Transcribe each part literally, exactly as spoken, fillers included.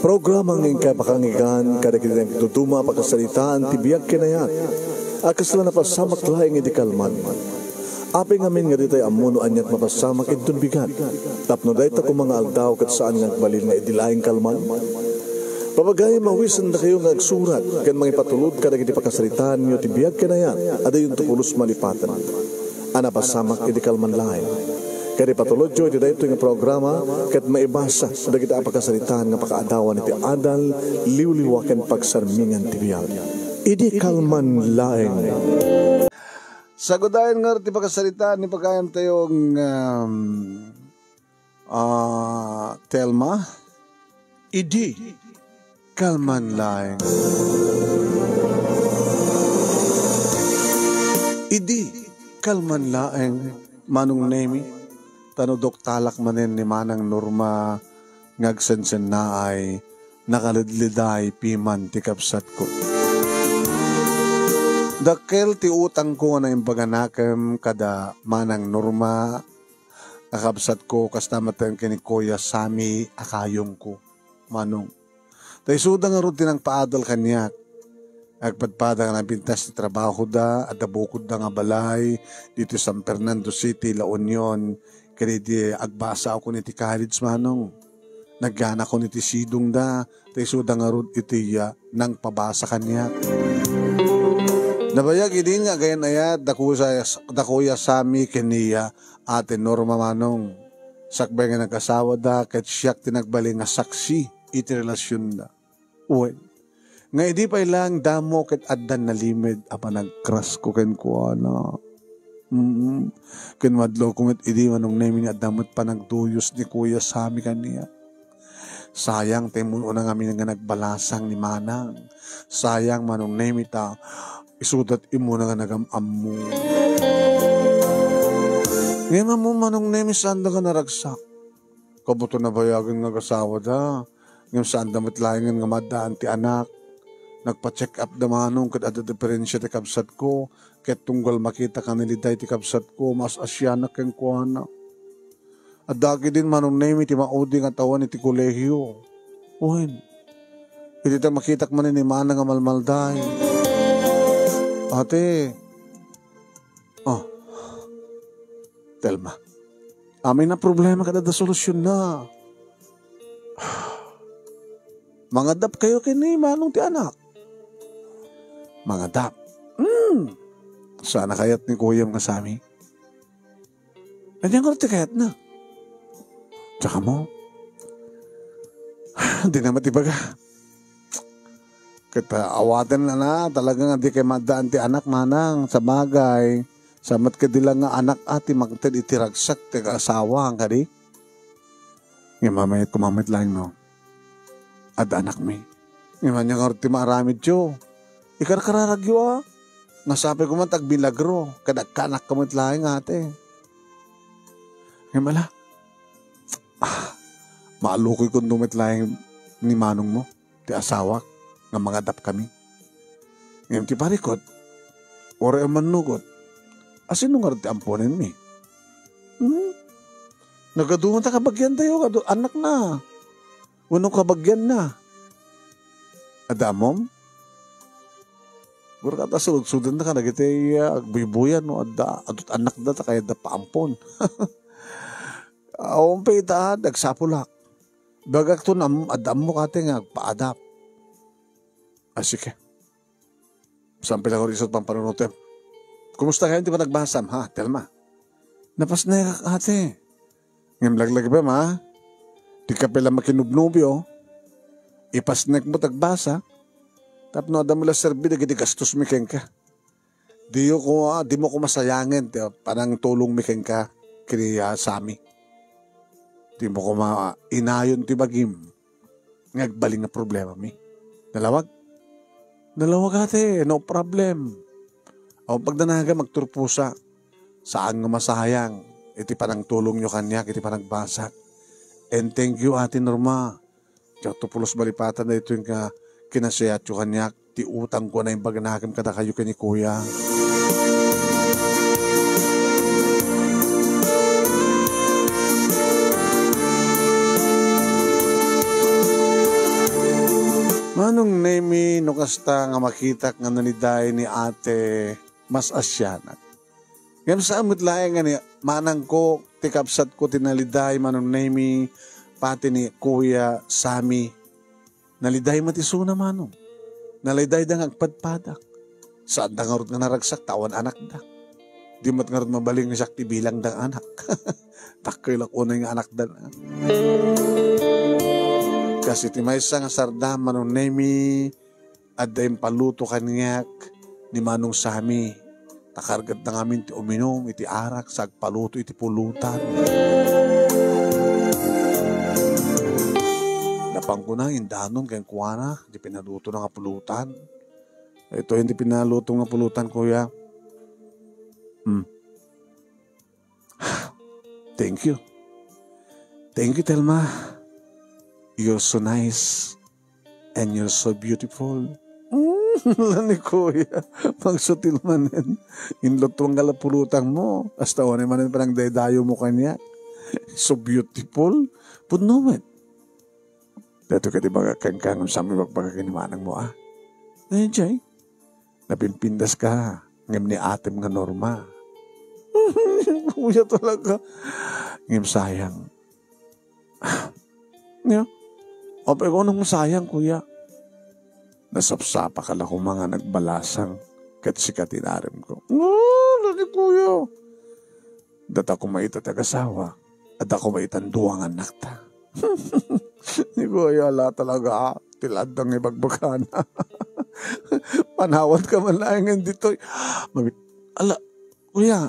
Programa nga inkay pakangigan kadagiti nagduduma a pakasaritaan ti biag ken ayat a kasla napasamak laeng idi kalman. Apay ngamin nga ditay ammo no aniat mapasamak inton bigat, tapno dayta koma nga aldaw ket saan nga agbalin nga idi laeng kalman. Papagayam, awisendakayo nga agsurat ken mangipatulod kadagiti pakasaritaanyo ti biag ken ayat a dayonto pulos malipaten a napasamak idi kalman laeng. Ket ipatulodyo iti daytoy nga programa ket maibasa dagiti a pakasaritaan nga pakaadawan iti adal, liwliwa ken pagsarmingan ti biag. Idi kalman laeng. Sagudayen ngarud ti pakasaritaan ni pagayamtayo nga, um, ah, Telma. Idi kalman laeng. Idi kalman laeng, Manong Nemi, ta no doktalak manen ni Manang Norma nga agsensennaay, nakaledleday piman ti kabsatko. Dakkel ti utangko nga naimbaganakem kada Manang Norma a kabsatko, kasta met ken ni Kuya Sammy a kayongko, Manong. Ta isuda ngarud ti nangpaadal kaniak. Agpadpada nga napintas ti trabahoda, adda bukodda nga balay ditoy San Fernando City, La Union, ket idi agbasaakon iti college, Manong, nagyanakon iti sidongda, ta isuda ngarud iti, ah, nangpabasa kaniak. Nabayag idi nga agayan-ayat da Kuya, da Kuya Sammy ken ni, ah, Ate Norma, Manong. Sakbay nga nag-asawada, ket siak ti nagbalin nga saksi iti relasionda. Wen, nga idi pay laeng damo ket addan nalimed a panagkrasko kenkuana. Mm. Ken madlawko met idi, Manong Nemi, nga adda met panagduyos ni Kuya Sammy kaniak. Sayang ta immuna ngamin nga nagbalasang ni Manang. Sayang, Manong Nemi, ta isuda immuna nga nagam-ammo. Ngem ammo, Manong Nemi, saanda nga naragsak. Kabuto nabayagen nga agasawada. Ngem saanda met laengen nga maaddaan ti anak. Nagpa-check up da, Manong, ket adda diferensia ti kabsatko. Ket tunggal makita kaniliday ti kabsatko, maas-asianak kenkuana. Adda ketdin, Manong Nemi, ti maudi nga tawen iti kolehio. Wen, idi ta makitak manen ni Manang a malmalday. Ate. Oh. Telma. Amin a problema ket adda solusionna. Mangadapkayo ken ni Manong ti anak. Mangadap. Hmm. Saan a kayat ni Kuyam nga Sammy. Ania ngarud ti kayatna? Tsaka mo, di na met ibaga. Ket, ah, awaten na, talaga nga di kay maaddaan ti anak, Manang. Sabagay, sa met ket di la nga anak, ah, ti mangted iti ragsak ti asawa, kadi? Ngem mamayat ko, mamayat laeng, no? Adda anakmi. Ngem ania ngarud ti maaramidyo? Ikarkararagyo, a? Nga sapay koma ta agmilagro, ket agkaanakko met laeng, ate. Ngem ala, ah, maalukoyko no met laeng ni manongmo, ti asawak, nga mangadapkami. Ngem ti parikut, uray a mannugot, asino ngarud ti amponenmi? Hmm? Nagadu ta kabagiantayo, adu-, annakna. Wenno kabagianna. Adda ammom? Gura ta sulod-sudenda kadagiti, ah, agbuybuyan no adda, adut annakda ta kayatda paampon. Awan pay ita, agsapulak. Bagakton am-, adda ammok ate nga agpaadap. Ah, sige. Saan pay la nga isut pampanunutem. Kumusta kayon ti panagbasam, ha, Telma? Napasnekak, ate. Ngem laglagipem, ha? Dika pay la makinubnubio. Ipasnekmo ti agbasa. Tapno adda met la serbi dagiti gastosmi kenka. Diyo ko, ah, dimo ko masayangen ti panangtulongmi kenka, ken ni, ah, Sammy. Dimo ko ma-, inayon ti bagim nga agbalin nga problemami. Nalawag? Nalawag, ate, no problem. Awan pagdanagam, agturposa. Saan nga masayang iti panangtulongyo kaniak iti panagbasak. And thank you, Ate Norma. Diakto pulos malipatan daytoy nga kinasayatyo kaniak, ti utangko a naimbag a nakem kadakayo ken ni Kuya. Nemi, no kasta nga makitak nga naliday ni ate, mas asianak. Ngem saan met laeng nga ni manangko, ti kabsatko ti naliday, Manong Nemi, pati ni Kuya Sammy. Naliday met isuna, Manong. Nalidayda nga agpadpadak. Saanda ngarud nga naragsak ta awan anakda. Di met ngarud mabalin nga siak ti bilangda nga anak. Dakkel unay nga anakda. Kas iti maysa nga sardam, Manong Nemi, adda impaluto kaniak ni Manong Sami. Ta kargatda ngamin ti uminum iti arak sa agpaluto iti pulutan. Napankuna, indanon kenkuana, di pinalutona nga pulutan. Ito, hindi pinaluto nga pulutan, kuya. Hmm. Thank you. Thank you, Telma. You're so nice. And you're so beautiful. Mm, la ni kuya. Magsutil manen. Inlot nga la pulutan mo. Hasta unay manen panagdaydayo mo kaniak. So beautiful. Pudno met. Daytoy kadi bagak kenka ngem saan mo ibagbaga ken ni manang mo, a? Enjoy. Napimpindaska, ngem ni atem nga Norma. Kuya talaga. Ngem sayang. Nia, apay ko nang sayang, kuya. Nasapsapaka la koma nga nagbalasang ket sika ti inarem ko. No, la ni kuya. Data koma ita ti agasawa, adda koma itan dua nga annakta. Ni kuya la talaga, ti la adda nga ibagbagana. Panawanka man laeng ditoy. Mabit-, ala, kuya.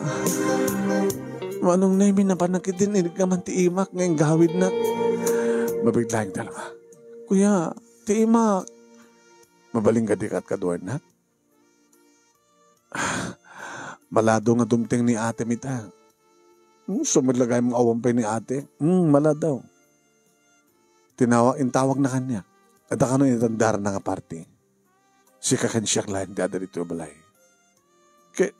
Manong Nemi, napan na ketdin, inikka man ti imak nga inggawidnak. Mabit laeng talaga. Kuya, ti imak. Mabalin kadi kat kaduanak? Malado nga dumteng ni atem ita. Hmm, sumidlagay mo awan pay ni ate. Hmm, maladaw. Tinawa-, intawagna kaniak. Adda kano initandar na nga party. Sika ken siak laeng ti adda ditoy balay. Ke-,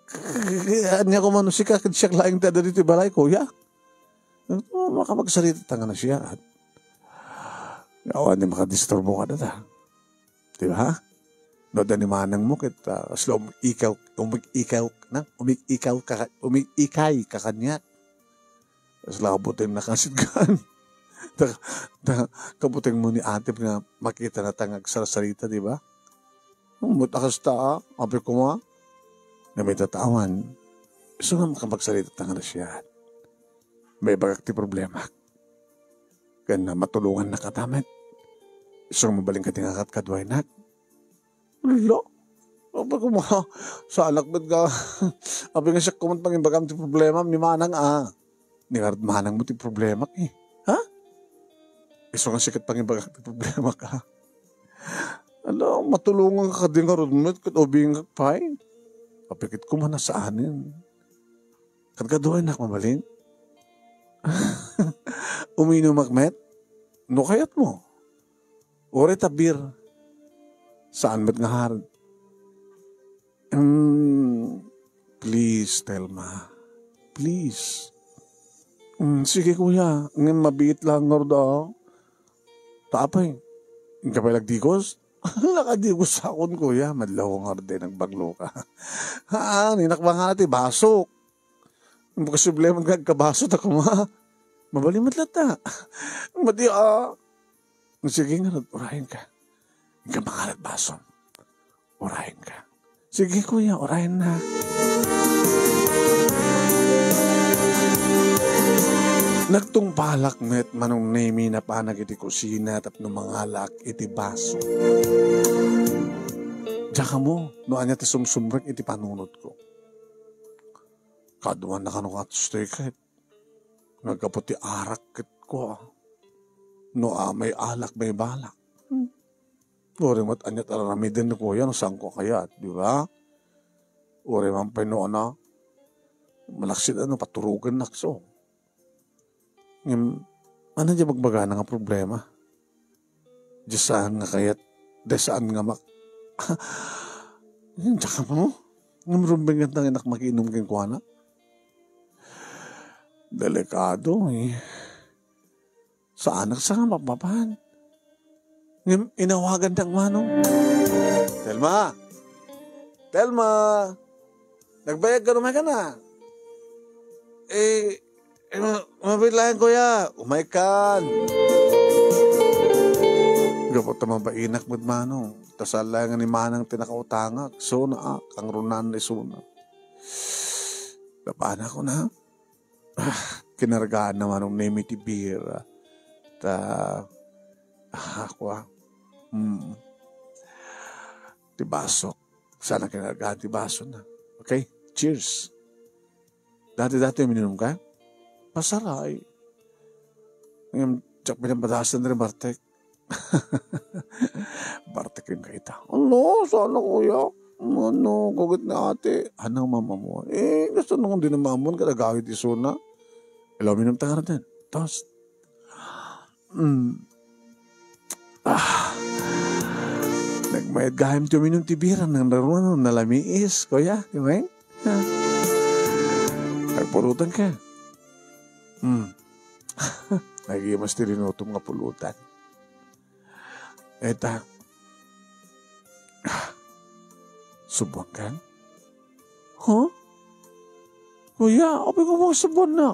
ke-, ke-, ania ko man, sika ken siak laeng ti adda ditoy balay, kuya? Oh, makapagsalita ta nga na siya. Awan ni makadisturbo kadata. Di ba? No, adda ni manang mo ket, ah, kasla um-, ikaw, umig-ikaw, na, umig-ikaw ka, umig-ikay ka kaniak. Kasla kabuteng na kasit kan. Ta, ta, kabuteng mo ni ate nga makita na ta nga agsarsarita, di ba? Umot akas ta, ah, apay koma. Nga may tatawan. Isu nga makapagsalita ta nga na siya. Maibagak ti problema. Ken matulongannak a ta met. Isu nga mabalin kadi nga kat-, kaduaynak. Ala, apay koma, saanak met nga, apay nga siak koma ti pangimbagam ti problema, ni manang a. Ni ngarud manang mo ti problema, eh. Ha? Isu nga sika ti pangimbagak ti problema ka. Ala, matulongan ka kadi ngarud met, ket ubingak pay. Apay ket koma na saanen. Ket kaduaynak mabalin? Uminumak met? No kayat mo. Uray ta beer. Saan met nga hard? Mm, please, Telma. Please. Mm, sige, kuya. Ngem mabiit lang ngarud, ah. Ta apay, inka pay nagdigos? Nakadigos akon, kuya. Madlaw ngarud, eh, nagbaglo ka. Haan, inak ba nga ti basok? Imposible man nga agkabaso ta koma. Mabalin met latta. Madi, ah. Sige nga, urayen ka. Inka mangalat baso. Urayen ka. Sige, kuya, urayen na. Nagtungpalak met Manong Nemi napanak iti kusina tapno mangalak iti baso. Diak ammo no ania ti sumsumrek iti panunotko. Kaduan na kano nga toy ket. Naggapu ti arak ket kua. No, ah, may alak, may balak. Hmm. Uray met aniat aramiden ni kuya, no, saan ko kayat, di ba? Uray man pay no, ano, malaksid, ano, paturugennak so. Ngem, ano di bagbagana nga problema? Di saan nga kayat, di saan nga mak-, Diak ammo? Ngem rumbeng nga inak makiinum kenkuana? Delikado, eh. Saanak sa nga mapmapan. Ngem inawagannak manong, "Telma! Telma! Nagbayag ka, umay ka na?" "Eh, eh, ma-, mabiit laeng, kuya. Umay kan." Gapu ta mabainak met manong. Ta saan laeng nga ni manang ti nakautangak. So, naak, ang runan ni suna. Napanak ko na. Ah, kinargaan na manong Nemi ti beer. Ta, ah, kua. Hmm. Ti baso. Sana kinargaan ti baso na. Okay? Cheers. Dati-dati uminom ka? Pasaray. Ngayon, tsak pinabadasan rin, Bartek. Bartek yung kaita. Ano? Sana, kuya? Ano? Gugit na ate. Ano, mama mo? Eh, gusto nung di na mamon, kada gawid isuna. Ilaw, minum ta ka rin. Toast. Mm. Ah. Nagmayad gayam ti uminum ti bira, nang naruno, nalamiis, kuya, di ba? Ah. Nagpulutan ka. Hmm. Nagimas ti linutom nga pulutan. Eta. Ah. Subwang ka? Huh? Kuya, apay nga mga subwang na?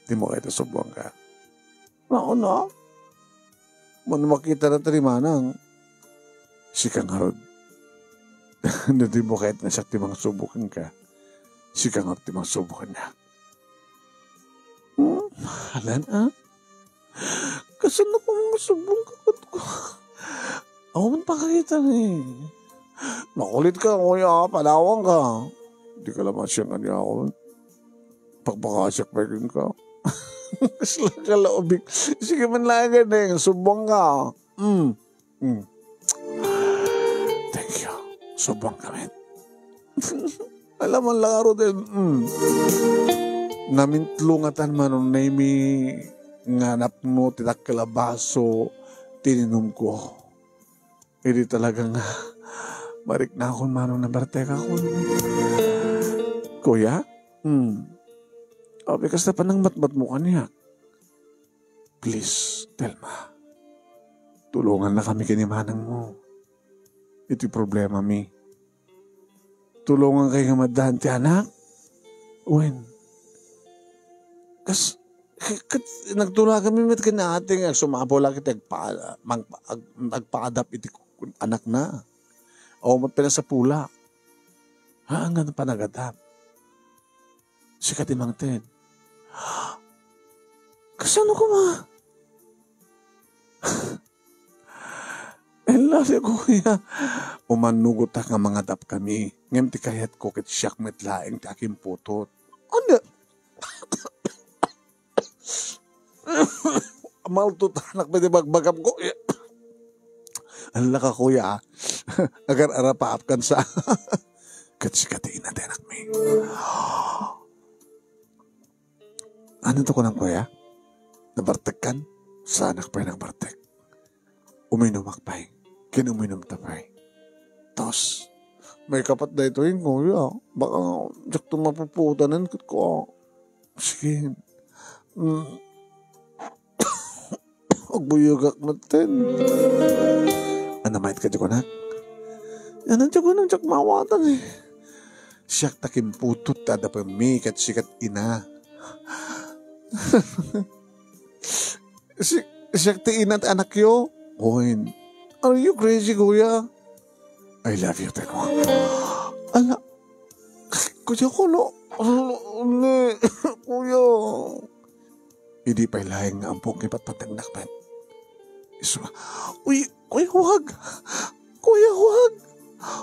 Di mo kita subwang ka. Nauna, mano makita na ti manang. Sika ngarud. No di mo kayat nga siak ti mangsubo kenka, sika ngarud ti mangsubo kaniak. Hmm, halan, ah? Kasano ko mangsubo kenka? Awan pakakita ni. Makulit ka, kuya, panawang ka. Di ka laman siya nga niya ako. Pakpakasiak pa rin ka. Kasla ka laubik. Sige man lang ka, Neng. Subwang ka. Mm. Mm. Thank you. Subwang ka, men. Alam mo lang, Rodel. Mm. Namintlungatan man, Nemi, nga napno ti dakkel a baso, tininum ko. Idi talaga nga mariknakon manong nabartekakon. Kuya? Hmm. Abi, kasta pa nang matmatmo kaniak. Please, Telma. Tulungan na kami kini manang mo. Iti problema mi. Tulungan kay nga maddan ti anak? Wen. Kas, ket nagtulagan mi met ken ate nga agsumabaw la ket agpa-, mang-, ag-, agpaadap iti anakna. Awan met pay nasapula. Haan nga panagadap. Sika ti mangted. Kasano koma? Ella, kuya. Umanugotak nga mangadap kami. Ngem ti kayatko ket siak met laeng ti akimputot. Ania? Maltutanak pay ti bagbagam, kuya. Ella ka, kuya, ah. Agar-arapaap kan sa. Ket sika ti ina ti anakmi. Ano to kunam, kuya? Nabartek kan? Saanak pay nagbartek. Uminumak pay. Ken uminum ta pay. Tos, may kapat daytoy, kuya. Baka diak to mapuputanen ket ko. Sige. Mm. Agbuyagak metten. Ano, mayat ka di kunak? Ano, di kunak, diak mawatan eh. Siak ta kimputot ti adda pemmi ket sikat ina. Si, siak ti ina ti anakyo? Oy, are you crazy, kuya? I love you, Teko. Ala, kuya ko, no? Ala, ne, kuya. Idi pay laeng nga ampon kipatpatengnak met. Isu nga, "Uy, kuya, huwag! Kuya, huwag!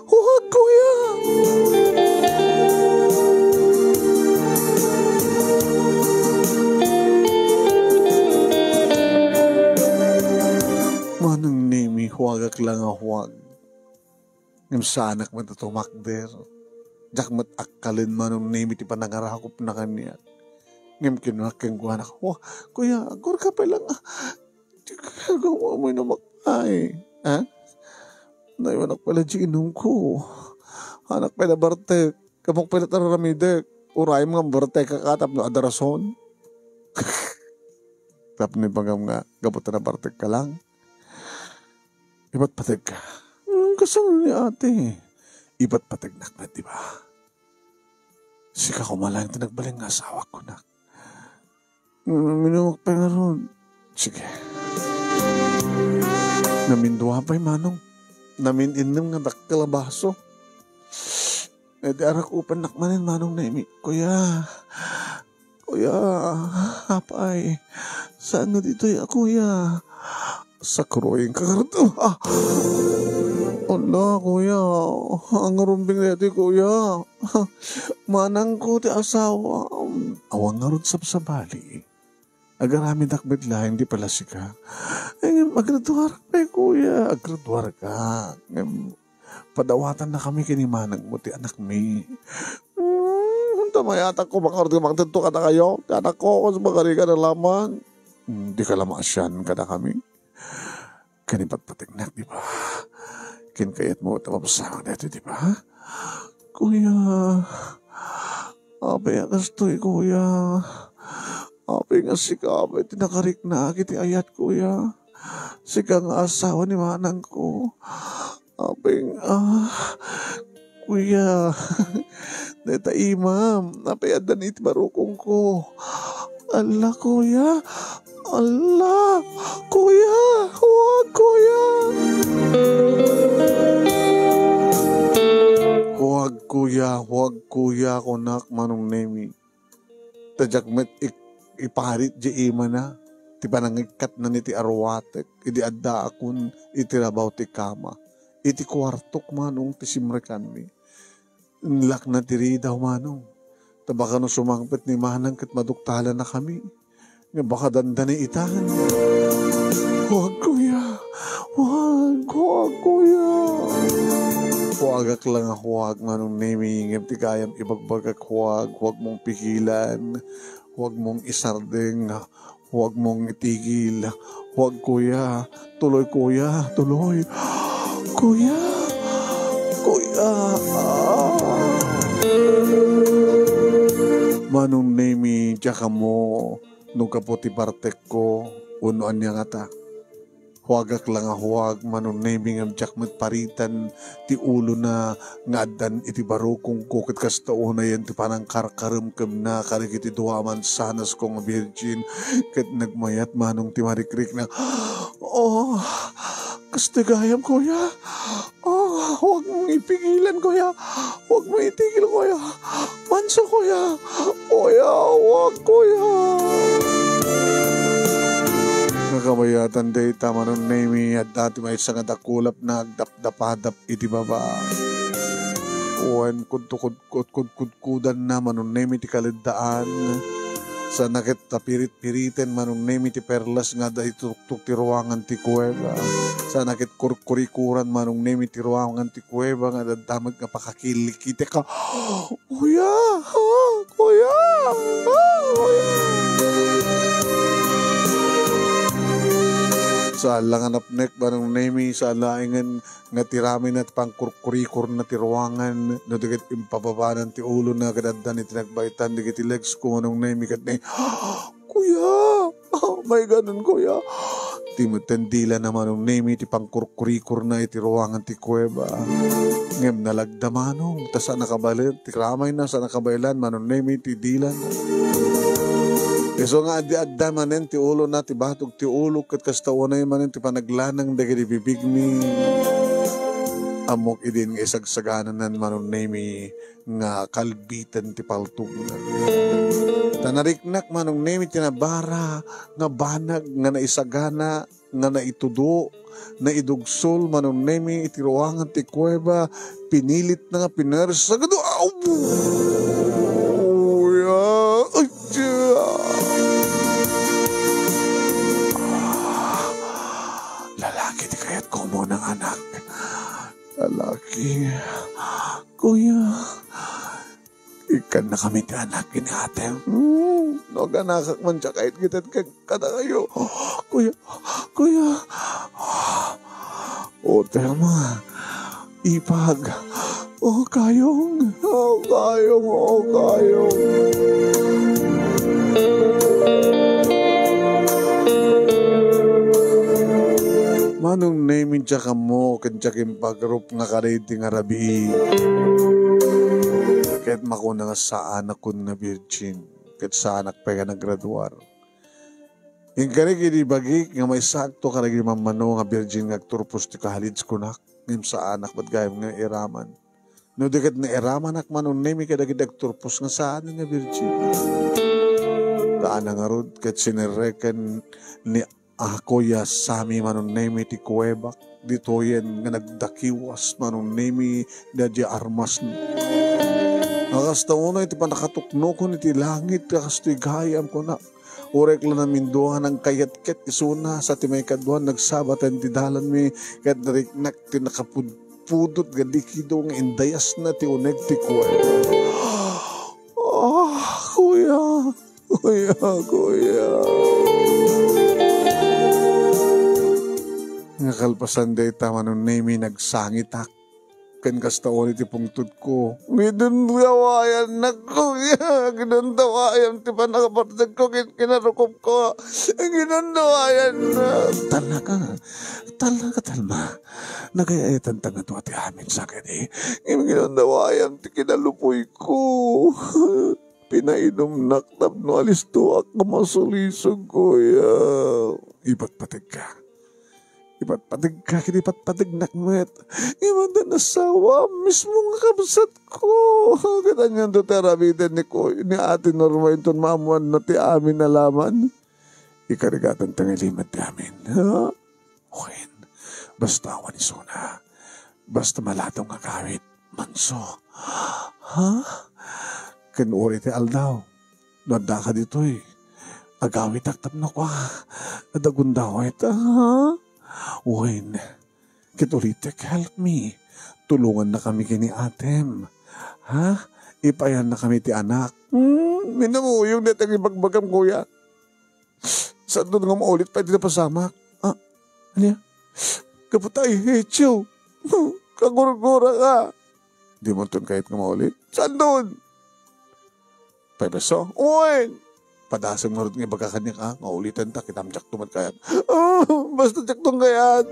Huwag, kuya!" Manang Nemi, huwagak la nga huwag. Ngem saanak met a tumakder. Diak met akkalen manong Nemi ti panangarakopna kaniak. Ngem kinuna kenkuana, "Wa, kuya, agurka pay lang, ah. Di ka gagawa mo inumak ay, ha? Naiwanak pala di inumko. Anak pala bartek. Kamok pala tararamidek. Urayem nga bartek ka tapno adda rason." Tapno ibagam nga, gapu ta nabartek ka lang. Ipatpategka. Mm, kasano ni ate? Ipatpategnak met, di ba? Sika koma laeng ti nagbalin nga asawak, kunak. Mm, inumak pay ngarud. Sige. Namindua pay, manong. Namin-innem nga dakkel a baso. Eh, di arakupennak manen, Manong Nemi. Kuya. Kuya, apay. Saan nga ditoy a kuya? Sakroyeng ka ngarud. Ah! Ala, kuya. Ang rumbing deti, kuya. Manangko ti asawa. Awan ngarud sabsabali. Agaramidak met laeng ti palasika. Ay, ngem agraduarak pay, kuya. Agraduarka. Ngem, padawatannakami ken ni manangmo ti anakmi. Hmm, ta mayatakko, mangkarudka, mangtedto kadakayo. Ti anakko, kas magarigan a laman. Hmm, dika la maasian kadakami. Ken ipatpategnak, di ba? Ken kayatmo ta mabsang daytoy, di ba? Kuya, apay a kastoy, kuya? Apay nga sika, apay ti nakariknaak iti ayat, kuya? Sika nga asawa ni manangko. Apay nga, ah, kuya, dayta imam, apay addan iti barukongko? Ala, kuya, ala, kuya, huwag, kuya. Huwag, kuya, huwag, kuya, kunak, Manong Nemi. Ta diak met ik-, iparit di imana ti panangikkatna iti aruatek idi addaakon iti rabaw ti kama. Iti kuartok, manong, ti simrekanmi. Inlakna ti ridaw, manong. Ta baka no sumangpet ni manang ket maduktalannakami. Nga baka dandani itan. Huwag, kuya. Huwag, huwag, kuya. Huwagak la nga huwag, Manong Nemi, ngem ti gayam ibagbagak, huwag, huwag mong pigilan, huwag mong isardeng, huwag mong itigil. Huwag, kuya. Tuloy, kuya. Tuloy. Kuya. Kuya. Ah. Manong Nemi, diak ammo no gapu ti bartekko wenno ania ngata. Huwagak la nga huwag, Manong Nemi, ngem diak met paritan ti ulona nga addan iti barukongko ket kasta unayen ti panangkarkaremkemna kadagiti dua a mansanasko nga birgin ket nagmayat, manong, ti marikrikna. Oh, kastoy gayam, kuya. Oh, huwag mong ipigilan, kuya. Huwag mo itigil, kuya. Manso, kuya. Kuya, huwag, kuya. Nakabayatan dayta, Manong Nemi, adda ti maysa nga dakulapna agdapdapadap iti baba. Wen kudkudkudanna, Manong Nemi, ti kaleddaan. Saanna ket ta pirit-piriten, Manong Nemi, ti perlas nga adda iti tuktok ti ruangan ti kuweba. Saanna ket kurkurikuran, Manong Nemi, ti ruangan ti kuweba nga adda met nga pakakilikitek. Kuya! Ah, kuya! Ah, kuya! Saan la nga napnek, Manong Nemi, saan laengen nga ti ramayna ti pangkurkurikurna ti ruangan, no di ket impababanan ti ulona ket addan iti nagbaetan dagiti legsko, Manong Nemi, ket ni, "Kuya! Ah, mayganon, kuya!" Ti metten dilana, Manong Nemi, ti pangkurkurikurna iti ruangan ti kuweba. Ngem nalagda, Manong, ta saan a kabaelan ti ramayna, saan a kabaelan, Manong Nemi, ti dilana. Isu nga adda-adda manen ti ulona, ti batog ti ulo, ket kasta unay manen ti panaglanang dagiti bibigmi. Ammok idin nga isagsagananan, Manong Nemi, nga kalbiten ti paltogna. Ta nariknak, Manong Nemi, ti nabara nga banag nga naisagana, nga naitudo, naidugsol, Manong Nemi, iti ruangan ti kuweba, pinilitna nga pinersa. Gadu-, aw! Uya! Ay, tiya! Lalaki ti kayatko nga anak. Lalaki. Kuya, ikkannakami ti anak ken ni atem. Hmm, no aganakak man, diak itgitad ken kadakayo. Kuya, kuya. Otem, ipag. O, kayong. O, kayong. O, kayong. Manong Nemi, diak ammo ken diak impagrup nga kadaydi nga rabii. Ket makuna nga saanakon nga virgin, ket saanak pay nga nagraduar. Inkari idi bagik nga maysaakto kadagiti mammano nga virgin nga agturpos ti college, kunak, ngem saanak met gayam nga iraman. No di ket nairamanak, Manong Nemi, kadagiti agturpos nga saan nga virgin. Kaana ngarud ket sinerreken ni a Kuya Sami, Manong Nemi, ti kuebak ditoyen nga nagdakiwas, Manong Nemi, daydiay armasna. Nga kasta unay ti pannakatuknokon iti langit, nga kastoy gayam, kuna. Uray la namindua nga nangkayat ket isuna, sa ti maikadua, nagsabaten ti dalanmi, ket nariknak ti nakapudpudot nga likido nga indayasna ti uneg ti kuerpo. Ah, kuya, kuya, kuya. Nga kalpasan dayta, Manong Nemi, nagsangitak. Ken kasta unay ti pungtodko. Ginandawayannak, kuya. Ginandawayam ti pannakabartegko ken kinarukopko. Ginandawayannak. Talaga, talaga, Talma. Nagay-ayatanta nga dua ti amin sa kadi. Ngem ginandawayam ti kinalubboyko. Pinainumnak tapno alistoak nga masulisog, kuya. Ipatpategka. Ipatpategka ket ipatpategnak met. Ngem adda nasawa, mismo nga kabsatko. Ket anianto ti aramiden ni kuy-, ni Ate Norma inton maammoanna ti amin a laman? Ikarigatanta nga ilimed ti amin, ha? Wen, basta awan isuna. Basta malatong nga agawid. Manso. Ha? Ken uray ti aldaw, no addaka ditoy, agawidak tapno kua, adda gundawayta, ha? Wen, ket ulitek, help me. Tulongannakami ken ni atem. Ha? Ipayannakami ti anak. Hmm, minamuyong dayta nga ibagbagam, kuya. Saanton nga maulit pay ti napasamak? Ah, ania? Gapu ta I hate you. Kagurgura ka. Dimonton kayat nga maulit? Saanton? Pay beso? Uy! Padasem ngarud nga ibaga kaniak, ah, nga ulitenta, ket diakto met kayat. Ah, basta diakto kayat.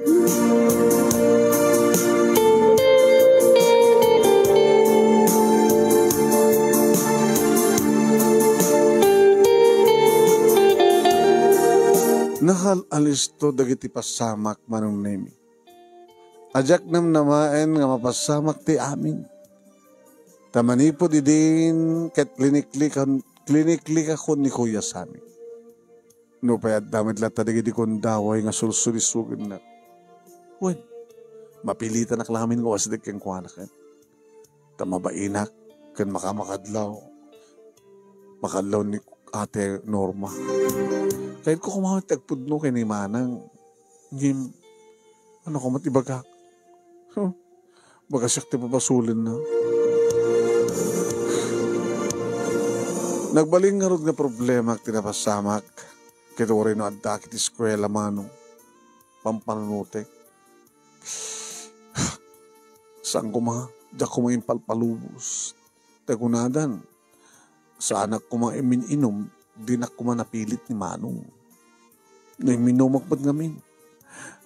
Nakal-alisto dagiti pasamak, Manong Nemi. A diak namnamaen nga mapasamak ti amin. Ta manipud idin ket liniklikan-, liniklikakon ni Kuya Sami. Nupay adda met latta dagiti gundaway nga sulsulisogennak. Wen, mapilitanak lamin nga umasdek kenkuana ket ta mabainak ken makamakadlaw. Makadlaw ni Ate Norma. Kayatko koma ti agpudno ken ni Manang. Ngem, ania koma ti ibagak? Huh? Baga siak ti pabasolenna. Nagbalin ngarud nga problema ti napasamak. Ket uray no adda ket eskuela, Manong, pampanunotek. Saan koma, diak koma impalpalubos. Ta kunadan, saanak koma imin-inum, dinak koma napilit ni Manong. Naiminumak met ngamin.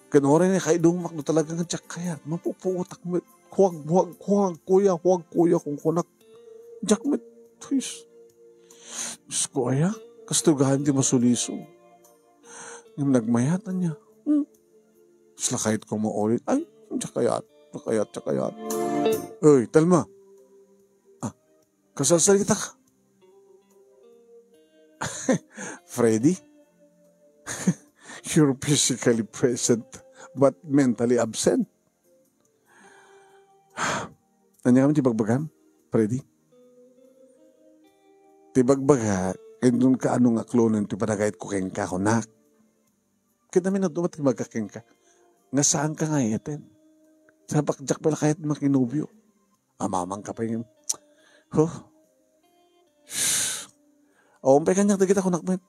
Ken uray nakaidumak no talaga nga diak kayat, mapupuotak met. Huwag, huwag, huwag, kuya, huwag, kuya, kunkunak. Diak met, huys. Diyos ko, aya, kastoy gayam ti masuliso. Ngem nagmayat, ania? Hmm? Isla kayat ko maulit. Ay, diak kayat, diak kayat, diak kayat. Oy, Talma. Ah, kasasarita ka? Freddy? You're physically present, but mentally absent. Ania ngamin ti bagbagam, Freddy? Ti bagbaga, inton kaano nga aklonen ti panagayatko kenka, kunak. Ket amin adda met ti bagak kenka. Nga saanka nga ayaten. Sabak diak pay la kayat makinobio. Amamangka pay ngem. Huh? Awan pay kaniak dagita, kunak met.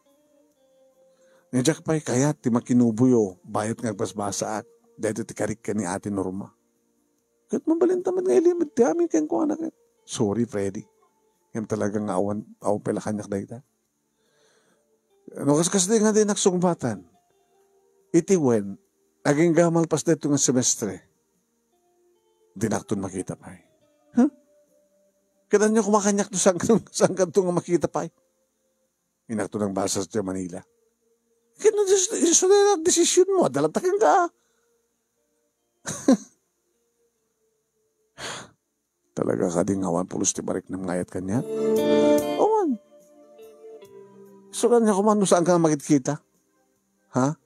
Nga diak pay kayat ti makinobio, bayat nga agbasbasaak. Daytoy ti karik ken ni Ate Norma. Ket mabalinta met nga ilimed ti amin kenkuana ket. Sorry, Freddy. Ngem talaga nga awan, awan pay la kaniak dayta. No kaskasdi nga dinak sungbatan. Iti wen, Agingga malpas daytoy nga semestre, dinakton makita pay. Huh? Ket ania koma kaniak to, saan, saankanto nga makita pay? Inakto nang basas ti Manila. Ket no dis-, isu na desision mo, adda latta kenka. Talaga kadi nga awan pulos ti mariknam nga ayat kaniak? Awan. Isu kaniak koma no saanka nga makitkita. Ha?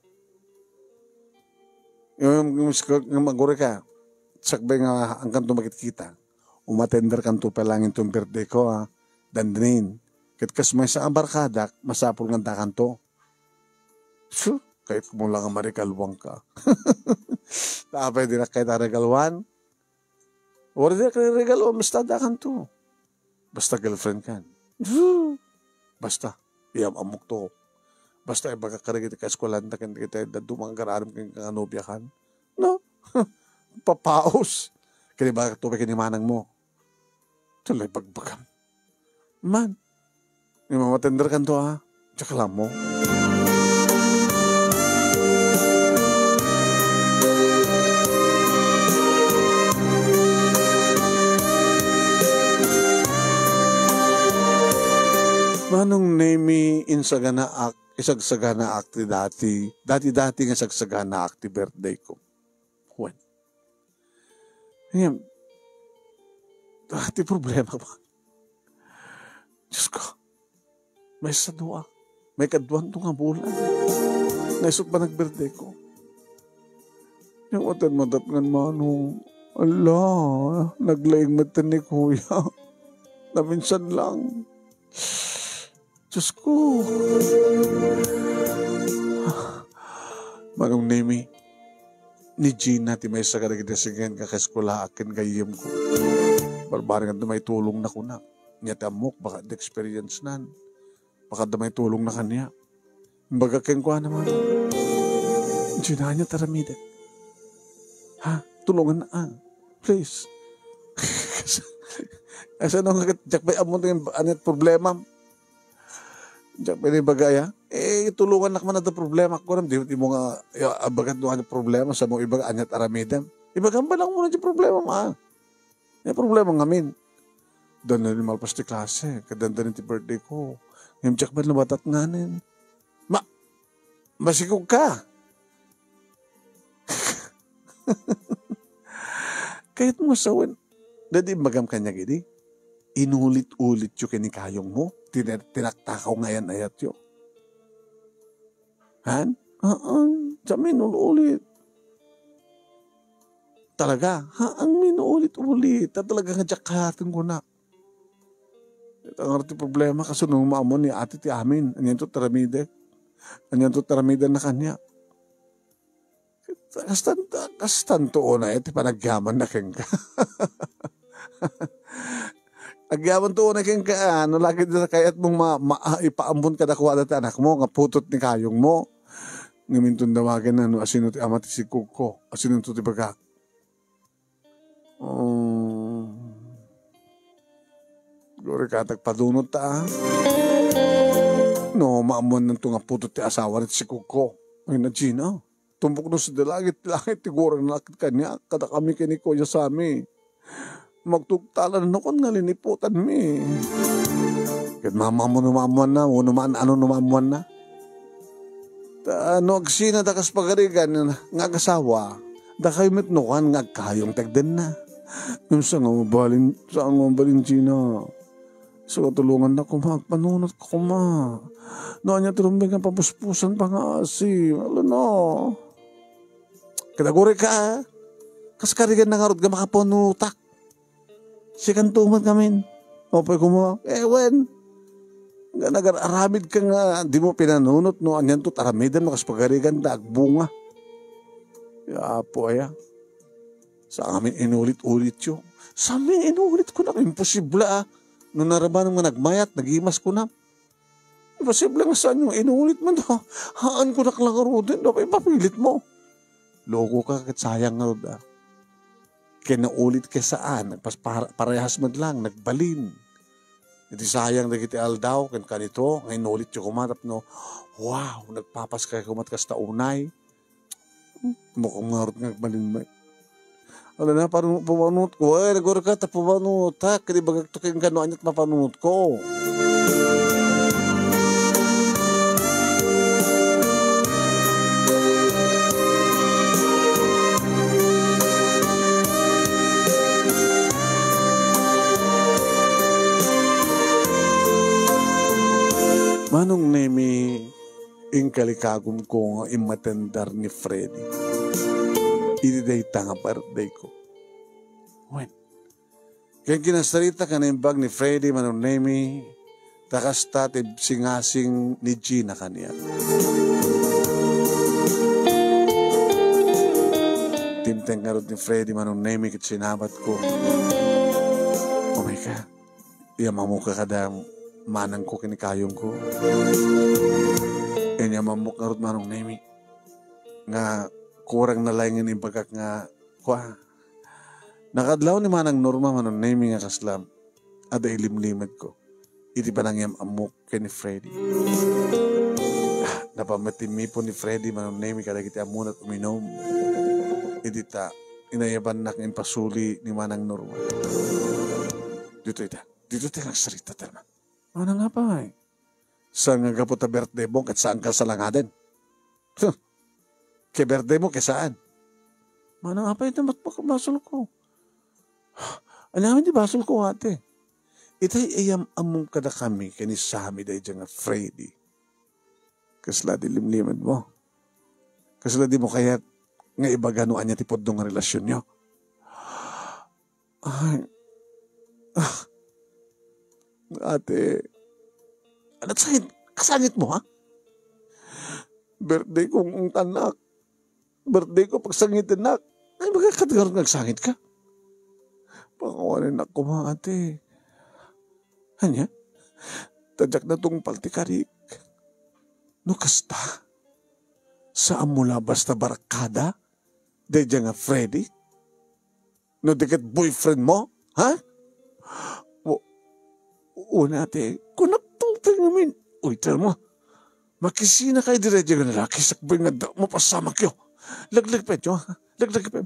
Yung, yung, yung, yung maguri ka, sakbay nga angkanto makitkita. Umatenderkanto pay laeng inton birthday ko, ha? Dandinin. Ket kas maysa a barkadak, masapul nga addakanto. Su, kayatko mo lang nga maregaluan ka. Apay, dinak kayat a regaluan? Wala, dinak regaluan, basta addakanto. Basta girlfriend kan. Su, basta, iyam-ammok to. Basta ibagak kadagiti kaeskuelaan ta ken dagiti dadduma nga agar-aram ken nga nobiakan. No? Papaus. Ken ibagak to ken ni manang mo. Tuloy bagbagam. Man, imamatenderkanto, ha? Diak la ammo. Manong Nemi, insaganaak, isagsaganaak ti dati, dati-dati nga isagsaganaak ti birthday ko. Wen. Ngem, ah, ti problema ba? Diyos ko, maysa dua, maikadua to nga bulan. Naisut ba nag-birthday ko? Yung atan madatngan manong, ala, naglaing met ni kuya. Naminsan lang. Diyos ko. Manong Nemi, ni Gina ti maysa kadagiti sigen nga kaeskuelaak ken gayyemko. Barbareng adda maitulongna kuna. Nia ti ammok, baka adda experience nan. Baka adda maitulongna kaniak. Imbagak kenkuana man, Gina, ania ti aramidek? Ha? Tulongan, ah. Please. Kasano nga ket diak pay ammo ti ania ti problema? Diak pay ibaga, ya. Eh, tulongannak man adda problema. Kunam, di, di mo nga, ya, abagat no ania ti problema, sa mo ibaga, ania ti aramidem. Ibagam ba lang muna ti problema, ma? Ania ti problema ngamin? Dandanin malpas ti klase, ket dandanin ti birthday ko. Ngem diak met labatat nganin. Ma-, masikog ka. Kayat mo sawen, dadi imbagam kaniak idi, inulit-ulityo ken ni kayong mo, ti-, tinaktakawyo nga ayan-ayatyo. Han? Haan, sa minulit-ulit. Talaga, haan minulit-ulit. Ta talaga nga diak kayaten kuna. Ita nga ti problema, kasano maammuan ni ate ti amin? Anianto ti aramidek? Anianto ti aramidenna kaniak? Kastan-, kastanto unay ti panagyamanna kenka. Agyamanto unay kenka, ah, no lagi ti kayat mong ma-, ma-, ah, ipaammon kadakuada ti anakmo nga putod ni kayongmo. Ngem inton dawagen na no asino ti ama ti sigkugko, asino ti bagak? Um, guri ka, tagpadunot ta, ah. No, maammuannanto nga putod ti asawa ti sigkugko. Ay na, Gina. Tumbok no sa langit, langit ti gurangnak kaniak, kadakami ken ni Kuya Sammy. Magtugtalan no kan nga liniputanmi. Ket mama mo no maammuanna, wenno maan-ano no maammuanna. Ta no agsinada kas pagarigan nga agasawa, dakayo met no kan nga agkayong ti agdenna. Ngem saan nga mabalin, saan nga mabalin, Gina. Isu nga tulongannak koma, agpanunot ka koma. No ania ti rumbeng nga papuspusan, pangaasi. Ala na. Ket agurayka, ah. Kas kariganna ngarud nga makapanunotak. Sikanto met ngamin. Apay koma, eh, wen. Nga nagar-aramidka nga dimo pinanunot no anianto ti aramidem no kas pagarigan ta agbunga. Ya, Apo aya. Sa amin inulit-ulityo. Sa amin inulit ko na, imposible, ah. No narabanem nga nagmayat, nagimas ko na. Imposible nga saan nga inulit man to. Haan ko na lang ngaruden, no, ipapilit mo. Loko ka, ket sayang ngarud, ah. Ken naulit ket saan, nagpas-, para-, parehas met lang, nagbalin. Iti sayang dagiti aldaw, ken kanito, nga inulityo koma tapno, wow, nagpapaskay koma ti kasta unay. Makumarot nga agbalin met. Ala na, panu-, pumanutko. Ay, nagurka ta pumanutak. Kadi bagakto ken kano aniat mapanutko. Manong Nemi, inkalikagumko nga immatender ni Freddy. Idi dayta nga birthday ko. Wen, ken kinasarita ken naimbag ni Freddy, Manong Nemi, ta kasta ti singasing ni Gina kaniak. Timteng ngarud ni Freddy, Manong Nemi, ket sinabatko. Oh my God. Iyammamok kada manangko ken ni kayongko. Iyammamok ngarud, Manong Nemi, nga kurang na laeng nga ibagak nga, kua, nakadlaw ni Manang Norma, Manong Nemi, nga kasla adda ilimlimedko iti panangyam-ammok ken ni Freddy. Napan met timmipon ni Freddy, Manong Nemi, kadagiti ammona uminum. Idi ta, inayabannak nga impasuli ni Manang Norma. Ditoy ta. Ditoy ta nagsarita, Telma. Manang apay? Saan nga gapu ta birthday mo ket saanka salangaden? Huh. Ket birthday mo ket saan? Manang apay iti mat-, basolko? Ania ngamin ti basolko, ate? Itay iyam-ammom kadakami ken ni Sammy daydiay nga Freddy. Kasla di limlimed mo. Kasla di mo kayat nga ibaga no ania ti pudno nga relasionyo. Ay. Ah. Ate. Ano, sangit? Kasangit mo, ha? Birthday kong ungtanak. Birthday ko, pagsangitenak. Ay, magkakadgar nga agsangit ka. Pangawanin ako, ma, ate. Anya? Tadyak na tungpal ti karik. No kasta? Saan mo la basta barkada? Daydiay nga Freddy? No di ket boyfriend mo? Ha? Wa-, wen, ate, kunak tupay ngamin. Uy, Telma, makisina kay daydiay nga lalaki sakbay nga adda mapasamakyo. Laglagipenyo, ha? Laglagipen.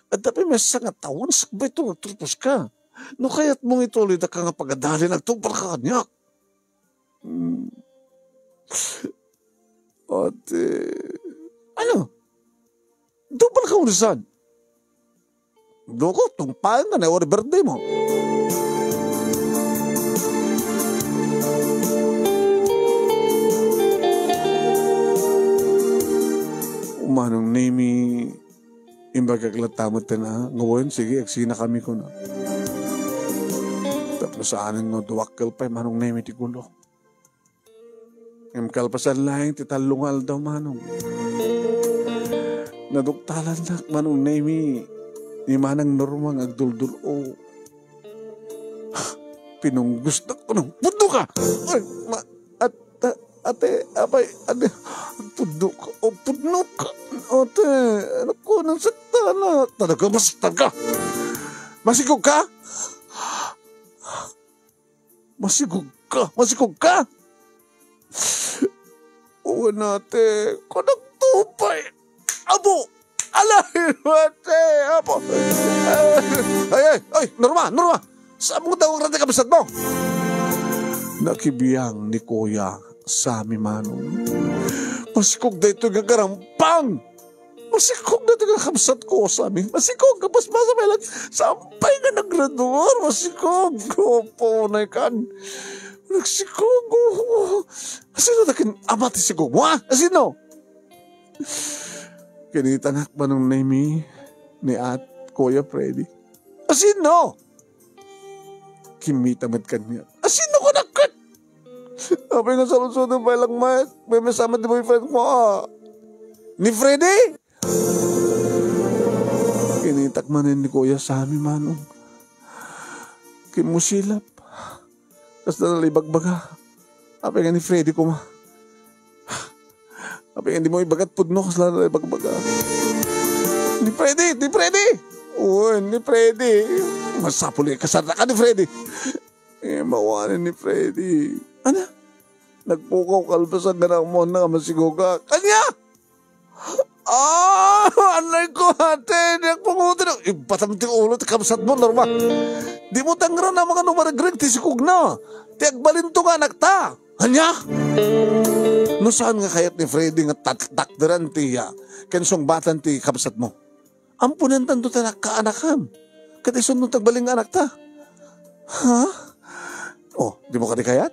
Adda pay maysa nga tawen sakbay to agturpos ka. No kayat mo nga ituloy daka nga pagadalin, agtungpal ka kaniak. Hmm. Ate. Ano? Tungpal ka ulisan. Doko, tungpalan ka na, wari birthday mo. Manong Nemi, imbagak latta met ten, a, nga wen, sige, agsina kami kuna. Tapno saanen nga duakkel pay, Manong Nemi, ti gulo. Ngem kalpasan laeng ti tallo nga aldaw, Manong, naduktalannak, Manong Nemi, ni Manang Norma nga agduldur-o. Pinunggosnak, ano, pudno ka! Ay, ma-, at-, a-, ate, apay, ate, pudno ka, o, pudno ka, ate, anak ko, nang sakta na. Talaga, masaktan ka! Masigog ka? Masigog ka! Masigog ka! Wen, ate, kunak tupay. Apo! Alay, ate! Apo! Ay, ay, ay, Norma, Norma! Saan mo daw ang rati kabsat mo? Nakibiang ni Kuya Sammy, Manong. Masikog daytoy nga garampang! Masikog na taga kabsat ko, Sammy. Masikog, kabasbasa may lang. Sampay nga nagrador, masikog. Opo, nay kan. Nagsikog, oh. Asino takin ama ti sikog mo, ha? Asino? Kinitanak, Manong Nemi, ni at Kuya Freddy. Asino? Kimmita met kaniak. Asino ka nakkat? Apay nga saludsodem pay lang met. May masama ti boyfriend mo, ah. Ni Freddy? Kinitak manen ni Kuya Sammy, Manong. Kimmusilap. Kasla nalibagbaga. Apay nga ni Freddy koma. Apay nga di mo ibagat pudno, kasla nalibagbaga. Ni Freddy! Ni Freddy! Uy, ni Freddy! Masapul eh, kasarta ka ni Freddy! Eh, mawanen ni Freddy. Ana? Nagpukaw kalpasan nga naammoanna nga masigog ka. Ania? Ah, anay ko, ate, diak pangutin. Ibatam ti ulo ti kabsatmo, Norma. Dimo tanggana, mangano maregreg ti sikogna. Ti agbalinto nga anakta. Ania? No saan nga kayat ni Freddy nga tat-, takderan ti, ah, ken sungbatan ti kabsatmo? Amponentanto ti anak-, kaanakam. Ket isunno ti agbalin nga anakta. Ha? Oh, dimo kadi kayat?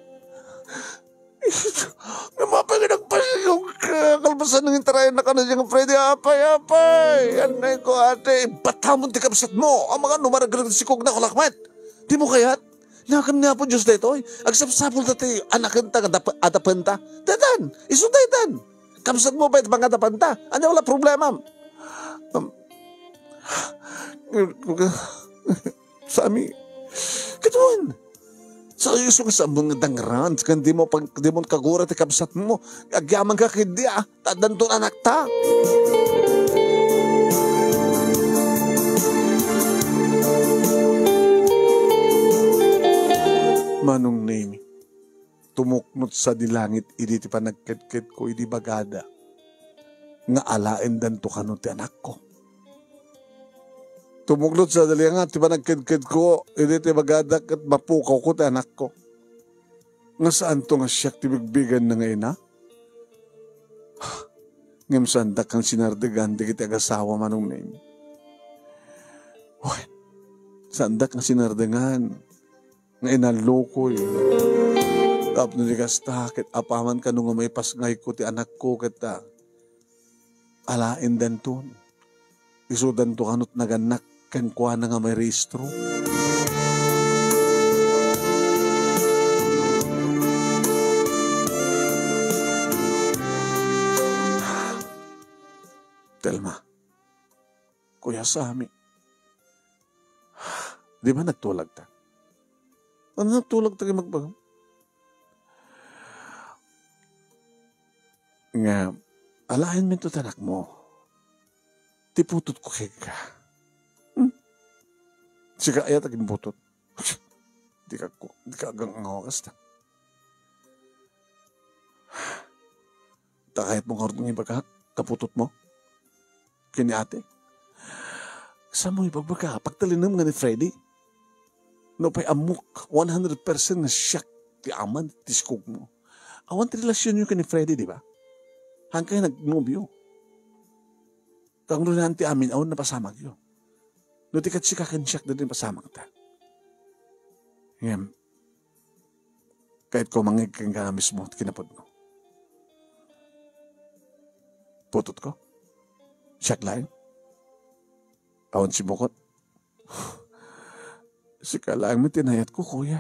Nga mapay nga nagpasilong ka, kalpasan nga intarayan na ka na diyang Freddy, apay, apay. Anay ko, ate, ibatamon ti kabsatmo. Ang mga numaraglag sikog na kulakmat. Dimo kayat? Nakam ni Apo Diyos daytoy. Agsapsapul ta ti anaken ta nga dap-, adapen ta. Daytan, isu daytan. Kabsatmo pay ti pangadapanta. Ania wala problema? Um, Sami, kaduan. Sa isu nga sabon nga dangran, kan di mo pag, di mo kagura ti kabsatmo. Agyaman ka kidi, ah. Tadanton anakta. Manong Nemi, tumuknot sadi langit idi ti panagkedkedko idi bagada nga alaendanto kano ti anakko. Tumuknot sadi langit ti panagkedkedko idi ti bagada ket mapukawko ti anakko. Nga saanto nga siak ti bigbigenna nga ina? Ngem saandak nga sinardegan dagiti agasawa, Manong Nemi. Wen, saandak nga sinardegan nga inallokoy. Tapno di kasta, ket apaman kano nga maipasngayko ti anakko, ket, ah, alaendanton. Isudanto kanot nagannak kenkuana nga mairehistro. Telma, Kuya Sami, di ba nagtulagta? Ano nagtulagta kay magbagam? Nga, alaenmi to ti anakmo. Ti putotko kenka. Hmm? Sika aya ti agimputot. Di ka ko, di ka agang-angawa kasta. Ta kayatmo ngarud nga ibagak, kaputotmo? Ken ni ate? Saanmo ibagbaga, pagtalinem nga ni Freddy? Nupay ammok, one hundred percent nga siak ti aman ti sikogmo. Awan ti relasionyo ken ni Freddy, di ba? Hangkay nagnobio. Kangrunan ti amin, awan napasamagyo. No ti ket sika ken siak, daydi pasamagta. Ngem, kayatko mangngeg kenka nga mismo ti kinapudno. Putotko? Siak laeng? Awan simukot? Sika laeng met ti nayatko, kuya.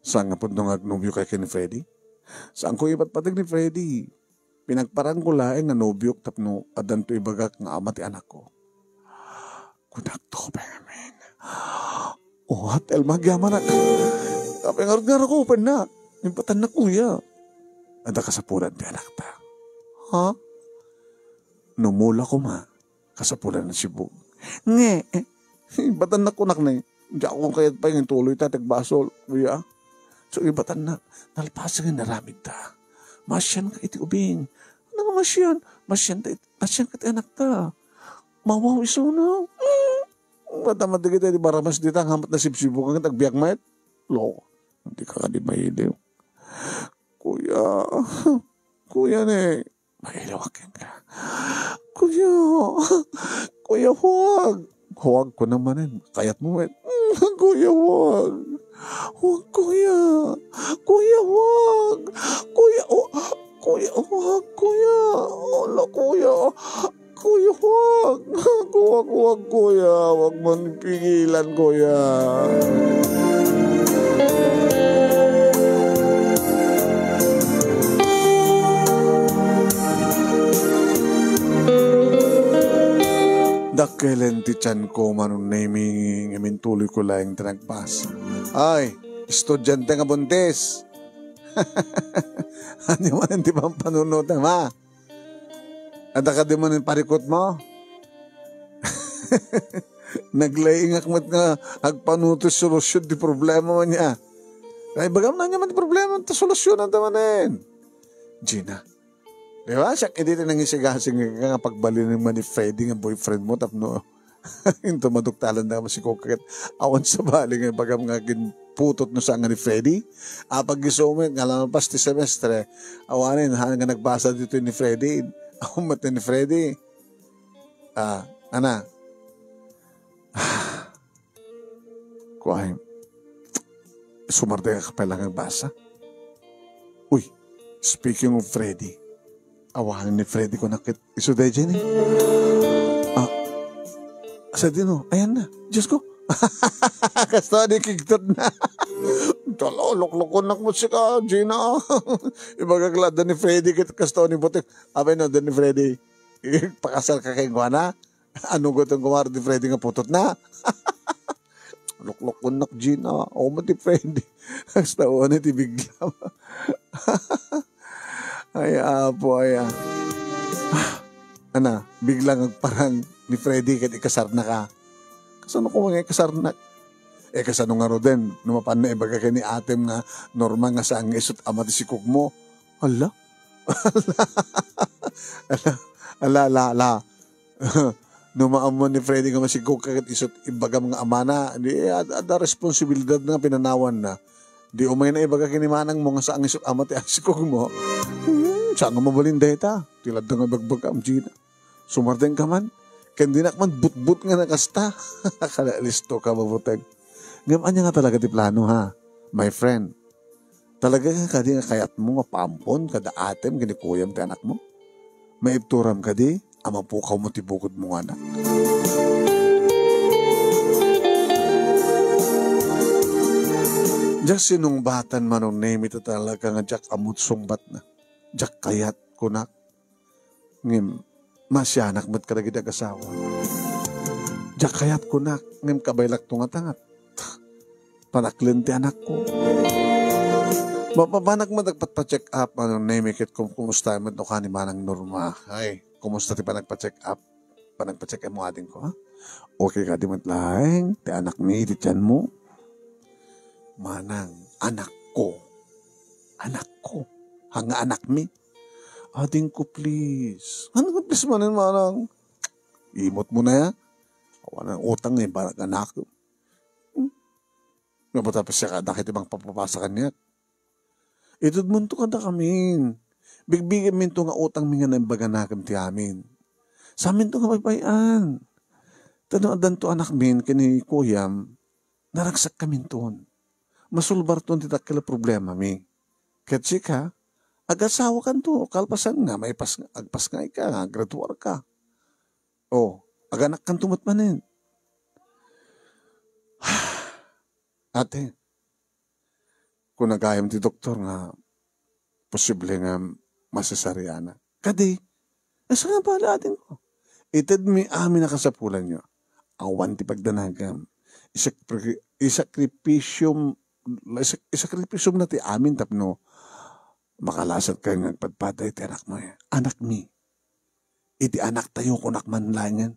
Saan nga pudno nga agnobiokay ken ni Freddy? Saanko ipatpateg ni Freddy. Pinagparangko laeng nga nobiok tapno addanto ibagak nga ama ti anakko. Kunakto, Benjamin. O, Telma, agyamanak. Apay ngarud nga rakupennak? Ibatannak, kuya. Adda kasapulan ti anakta. Ha? No mula koma, kasapulan na sibug. Nge, ibatannak kunak ni. Diak kayat pay nga ituloy ta ti agbasol, kuya. So, ibatannak, nalpasen nga inaramidta. Masianka iti ubing. Ano nga masian? Masian ta it-, masianka iti anakta. Mawaw isuna. Mata man dagiti di baramas dita, nga amat nasibsibukan ket agbiag met. Lo, di ka kadi mailiw. Kuya, kuya ne, mailiw kenka. Kuya, kuya, huwag. Huwag ko na manen. Kayat mo met. Kuya, huwag. Huwag, kuya. Kuya, huwag. Kuya, oh, kuya, huwag, kuya. Ala, kuya. Kuya, huwag. Huwag, huwag, kuya. Huwag man pigilan, kuya. Dakkelen ti tianko, Manong Nemi, ngem intuloyko laeng ti nagbasa. Ay, estudiante nga buntis. Ania manen ti pampanunotem, ha? Adda kadi manen parikutmo? Naglaingak met nga agpanunoto ti solusion ti problema, ania? Ay, ibagam ania man ti problema, ta solusionanta manen. Gina, Di ba? Siak, idi ti nangisigasig nga pagbalin nga ni Freddy nga boyfriend mo, tapno into maduktalan na masikoket. Awan sabali nga ibagam nga ginputot no saan nga ni Freddy. Apag isumet nga lampas ti semestre. Awanen, ha, nga nagbasa dito ni Freddy. Awan met ni Freddy. Ah, ana. Kuay, sumardeng ka pay lang agbasa. Uy, speaking of Freddy, awanen ni Freddy ko nakit isu dayjay ni. Ah, sa dino, ayan na. Diyos ko. Kasta di kigtot na. Tolo, loklokonak mo sika, Gina. Ibagak la, da ni Freddy, kit kasta ni Butik. Abay no, da ni Freddy. Pakasar ka kay Guana? Ano gutong kumar di Freddy nga putot na? Loklokonak, Gina. O, mati Freddy. Hasta o, ano ti bigla? Ay, apo, ay, ah. Ana, biglang agparang ni Freddy ket ikasarna ka. Kasano ko nga ikasarnak? Eh, kasano nga ruden? No mapan na ibaga ken ni atem nga normal nga saan nga isut ama ti sikog mo. Hala? Ala, ala, ala, ala. No maammo ni Freddy nga masigog ka ket isut ibagam nga amana, di ad-, adda responsibilidad nga pinanawan na. Di umay na ibaga ken ni manang mo nga saan nga isut ama ti asikog mo. Hmm, saan nga mabalin dayta? Ti ladda nga ibagbagam, Gina. Sumardeng ka man. Ken dinak man butbut nga nakasta. Kala listo ka, Babuteng. Ngem ania nga talaga ti plano, ha, my friend? Talaga nga kadi nga kayatmo nga paampon kada atem ken ni kuyam ti anakmo? Maibturam kadi a mapukawmo ti bukodmo nga anak? Diak sinungbatan, Manong Nemi, ta talaga nga diak ammot sungbatna. Diak kayat, kunak. Ngem, masianak met kadagiti agasawa. Diak kayat, kunak, ngem kabaylakto nga tangat. Panaklen ti anakko. Mapapanak met agpatpa-check up, Manong Nemi, ket kum-, kumusta met no kani Manang Norma? Ay, kumusta ti panagpa-check up? Panagpa-check up mo, adingko, ha? Okay kadi met laeng ti anakmi iti tianmo? Manang, anakko. Anakko. Haan nga anakmi? Adingko, please. Ano nga please manen, Manang? Imot mo na ya. Awan ang utang ni barak anak. Hmm? Nga ba tapos siya ka, dakit ibang papapasa kaniak? Itudmonto kadakamin. Bigbigenminto nga utangmi nga naimbaganakem ti amin. Saminto nga baybay-an. Ta no addanto anakmin ken ni kuyam, naragsak kaminton. Masulbarton ti dakkel a problemami. Ket sika, agasawakanto, kalpasan nga maipas-, agpasngayka, nga aggraduarka. O, aganakkanto met manen. Ate, kuna gayam ti doktor nga posible nga masesariana. Kadi, asa nga bala, adingko? Itedmi amin a kasapulanyo. Awan ti pagdanagam. Isakri-, isakripisyom-, isak-, isakripisyom na ti amin tapno makalasat kayo nga agpadpada iti anakmo. Anakmi. Iti anaktayo, kunak man laengen.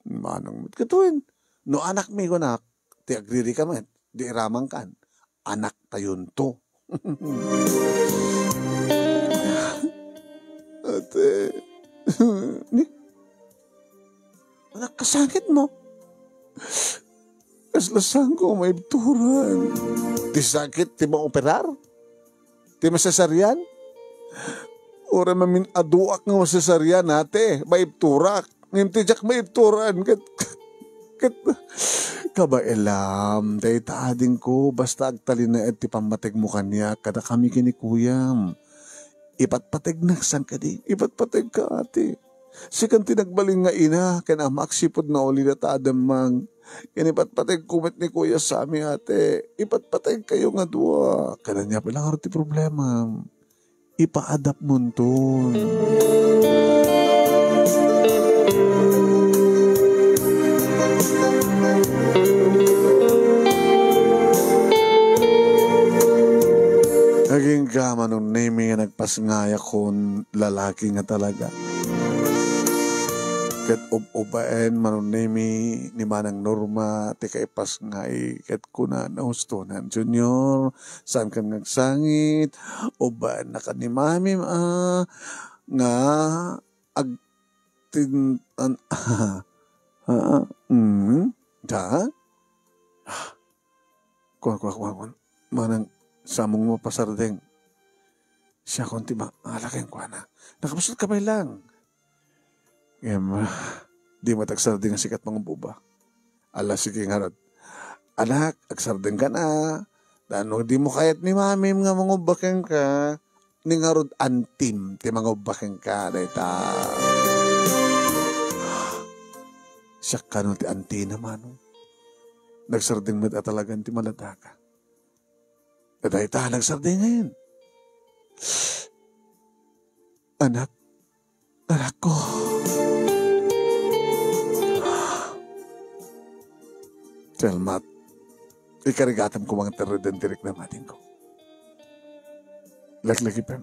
Manang met katoen. No anakmi, kunak, ti agririka met, di iramangkan. Anaktayonto. Ate. Ni? Anak, kasakit mo? Kasla sangko maibturan. Ti sakit ti maoperar? Ti masesarian? Uray mamin-aduak nga masesarian, ate, maibturak. Ngem ti diak maibturan, ket, ket, kabaelam, dayta adingko, basta agtalinaed ti pammategmo kaniak, kadakami ken ni kuyam. Ipatpategnak, saan kadi? Ipatpategka, ate. Sikan ti nagbalin nga ina ken ama agsipud naulida ta adda mang. Ken ipatpategko met ni Kuya Sammy, ate. Ipatpategkayo nga dua. Ket ania pay la ngarud ti problema? Ipaadapmonton. Agingga, Manong Nemi, nga nagpasngayakon lalaki nga talaga. Ket ub-ubaen, Manong Nemi, ni Manang Norma ti kaipasngay, ket kuna, nahustonan, Junior, saan kan nga agsangit, ubaennaka ni Mami, a, nga agtin-, an-, ah, mm, ta? Kuan, kuan, kuan, kuan. Manang samong mapasardeng. Siakon ti ma-, ala kenkuana. Nakapsut ka pay lang. Ngem, ah, di met agsardeng a sika ti mangubba. Ala, sige ngarud. Anak, agsardengkan a. Ta no di mo kayat ni mamim nga mangubba kenka, ni ngarud antim ti mangubba kenka, dayta. Siak kano ti antina, Manong. Nagsardeng met a talagan ti maladaga. Dayta, nagsardengen. Anak, anakko. Telmat, ikarigatam koma nga terreden ti riknam, atingko. Laglagipem,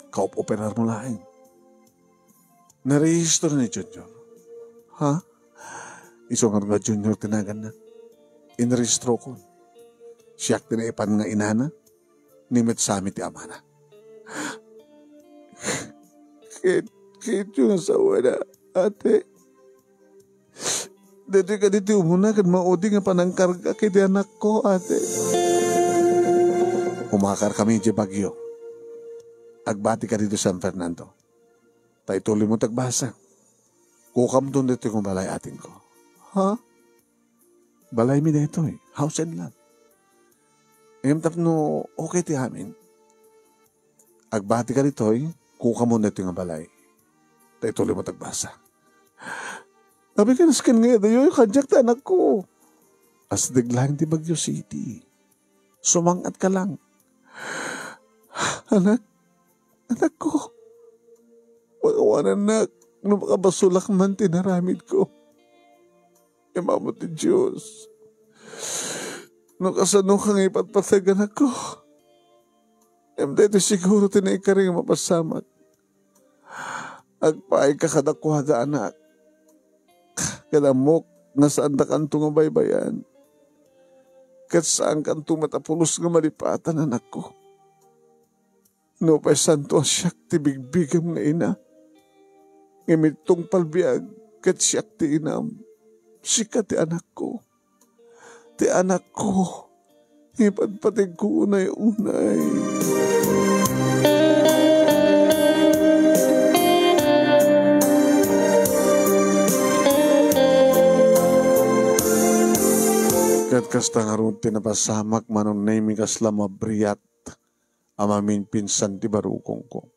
kaup-uperar mo laeng. Narehistro ni Junior. Ha? Isu ngarud nga Junior ti naganna. Inrehistrokon. Siak ti naipan nga inana, ni met Sammy ti amana. Ket, ket yung asawana, ate. Daytoy kadi ti umuna ken maudi nga panangkarga iti anakko, ate. Umakar kami idiay Baguio. Agbati kadi idiay San Fernando. Ta ituloy mo ti agbasa. Kukamton daytoy nga balay, atingko. Ha? Balaymi daytoy. House and lot. Ngem tapno okay ti amin. Agbati ka ditoy, kukamon daytoy nga balay. Ta ituloy mo ti agbasa. Abi ka nasken nga adayo, kadiak ti anakko. Asdeg laeng ti Baguio City. Sumang-at ka lang. Anak, anakko. Pakawanannak no makabasolak man ti naramidko. Imamu ti Dios. No kasano ka nga ipatpateg, anakko. Ngem daytoy siguro ti naikari nga mapasamak. Agpaay ka kadakuada, anak. Ket ammok nga saandakanto nga baybay-an. Ket saankanto met a pulos nga malipatan, anakko. Nupay saanto a siak ti bigbigam nga ina, ngem itungpal biag ket siak ti inam. Sika ti anakko. Ti anakko. Ipatpategko unay-unay. Ket kasta ngarud ti napasamak, Manong Nemy, kasla mabriat a maminpinsan ti barukongko.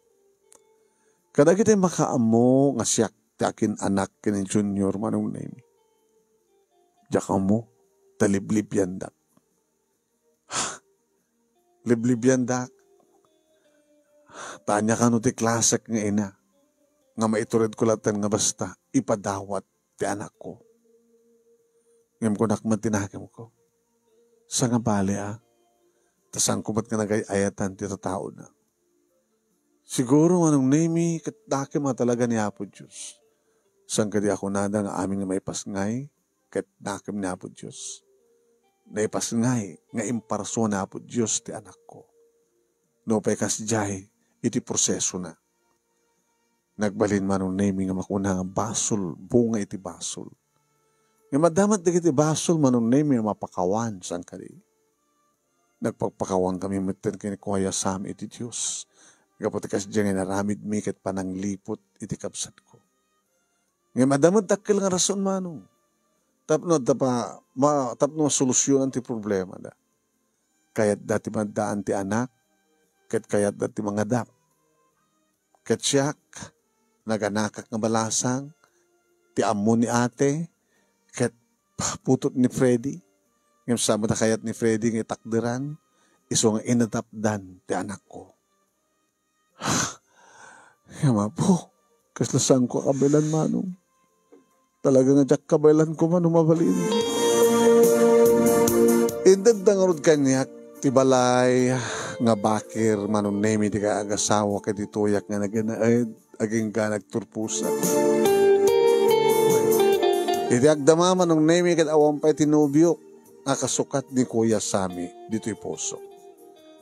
Kadagiti makaammo nga siak ti akin-anak ken ni Junior, Manong Nemy. Diak ammo, ta liblibiandak. Liblibiandak. Ta ania kano ti klasek nga ina nga maituredko latten nga basta ipadawat ti anakko. Ngem kunak met ti nakemko, sangabali a, ta saanko met nga nagay-ayatan ti tataona. Siguro, Manong Nemy, ket nakem a talaga ni Apo Dios. Saan kadi a kunada nga amin nga maipasngay, ket nakem ni Apo Dios. Naipasngay nga imparsua ni Apo Dios ti anakko. Nupay kasdiay iti prosesona. Nagbalin, Manong Nemy, nga makuna nga basol, bunga iti basol. Ngem adda met dagiti basol, Manong Nemy, a mapakawan, saan kadi? Nagpakpakawan kami metten ken ni Kuya Sam iti Dios. Gapu ti kasdiay nga inaramidmi ket panangliput iti kabsatko. Ngem adda met dakkel nga rason, Manong. Tapno adda pa, ma-, tapno masolusionan ti problemada. Kayatda ti maddaan ti anak, ket kayatda ti mangadap. Ket siak, naganakak nga balasang, ti ammo ni ate, ket putod ni Freddy. Ngem saan met a kayat ni Freddy nga itakderan, isu nga inadapdan ti anakko. Ngem Apo, kasla saanko a kabaelan, Manong. Talaga nga diak kabaelan koma no mabalin. Intedda ngarud kaniak ti balay nga bakir, Manong Nemy, ti kaagasawak iti tuyak nga naganaed agingga nagturposa. Iti agdama, Manong Nemy, ket awan pay ti nobiok a kasukat ni Kuya Sammy ditoy puso.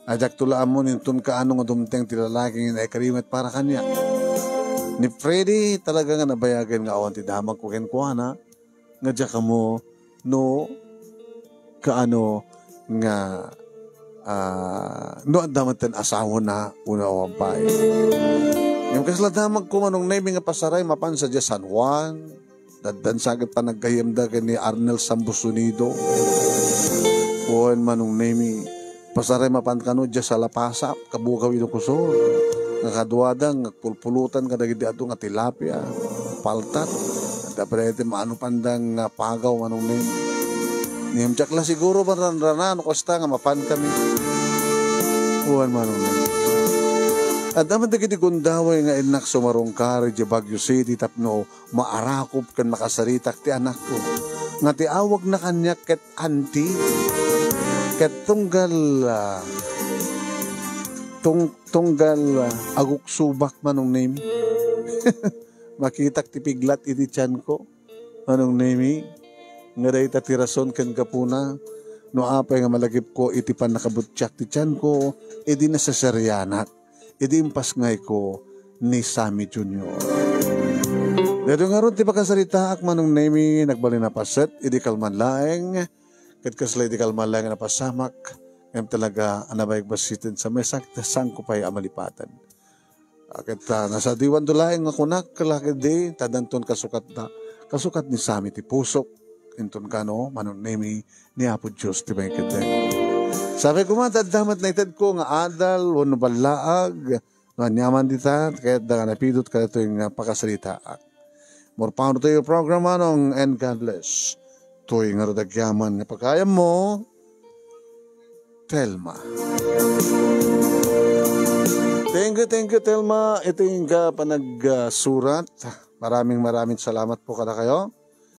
Ay, diakto la ammo no inton kaano nga dumteng ti lalaki nga naikari met para kaniak. Ni Freddy, talaga nga nabayagen nga awan ti damagko kenkuana, nga diak ammo no kaano nga, ah, no adda met ten asawana wenno awan pay. Ngem kasla damagko, Manong Nemy, nga pasaray mapan sadiay San Juan, addan sa ket panaggayyemda ken ni Arnel Sambusunido. Wen, Manong Nemy, pasaray mapan kano diay Salapasap, kabugaw Ilocosur. Nga kaduada nga agpulpulutan kadagiti adu nga tilapia, paltat. Adda pay dagiti maanupanda nga pagaw, Manong Nemy. Ngem diak la siguro maranrana no kasta nga mapan kami. Wen, Manong Nemy. Adda met dagiti gundaway nga innak sumarungkar idiay Baguio City tapno maarakop ken makasaritak ti anakko. Nga ti awagna kaniak ket Auntie. Ket tunggal, ah, tung-, tunggal, ah, aguksubak, Manong Nemy. Makitak ti piglat iti tianko, Manong Nemy. Nga dayta ti rason ken gapuna no apay nga malagipko iti pannakabuttiak ti tianko, idi naseserianak. Idi impasngayko ni Sammy Junior. Daytoy ngarud ti pakasaritaak, Manong Nemy, nagbalin a paset idi kalman laeng, ket kasla idi kalman laeng a napasamak, ngem talaga a nabayag basiten sa maysa ket saanko pay a malipaten. A, ket, ah, nasadiwanto laeng nga kunak, laketdi, ta addanton kasukatda, kasukat ni Sammy ti pusok, inton kano, Manong Nemy, ni Apo Dios ti mangikeddeng. Sapay koma, ta adda met naitedko nga adal wenno ballaag, no aniaman dita, kayatda nga napidut kadatoy nga pakasaritaak. More power to your program, Manong, and God bless. Toy ngarud agyaman nga pagayammo, Telma. Thank you, thank you, Telma. Iti nga panagsurat. Maraming, maraming salamat po kadakayo.